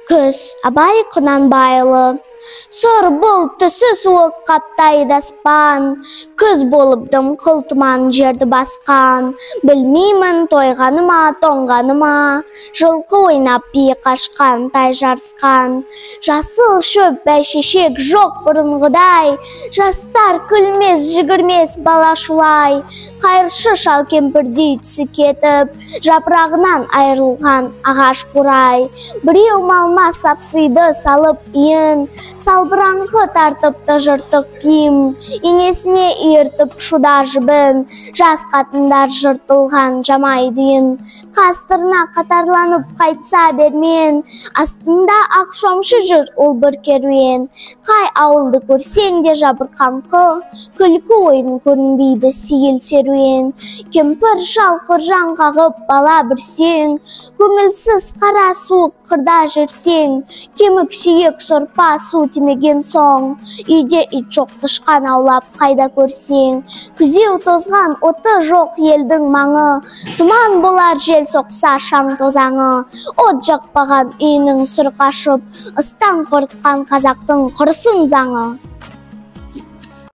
Күз, Абай Құнанбайұлы. Сұр бұлт түсі суық қаптайды аспан, күз болып дымқыл тұман жерді басқан. Білмеймін, тойғаны ма, тоңғаны ма, жылқы ойнап, бие қашқан, тай жарысқан. Жасыл шөп, бәйшешек жоқ бұрынғыдай, жастар күлмес, жүгірмес, бала шулай. Қайыршы шал кемпірдей түсі кетіп, жапырағынан айырылған ағаш қурай. Біреу малма сапсиды салып иін, салбыраңқы тартыпты жыртық киім, енесіне иіртіп шуда жібін. Жас қатындар жыртылған жамайды үйін. Қас тырна қатарланып қайтса бермен, астында ақ шомшы жүр ол бір керуен. Қай ауылды көрсең де жабырқаңқы, күлкі ойын көрінбейді, сейіл серуен. Кемпір шал құржан қағып, бала бүрсең, көңілсіз қара суық қырда жүрсең, кемік сүйек сорпа су тимеген соң, үйде ит жоқ, тышқан аулап қайда көрсең. Күзеу тозған, оты жоқ елдің маңы, тұман болар жел соқса шаң тозаңы. От жақпаған үйінің сұр қашып, ыстан қорыққан қазақтың құрысын заңы.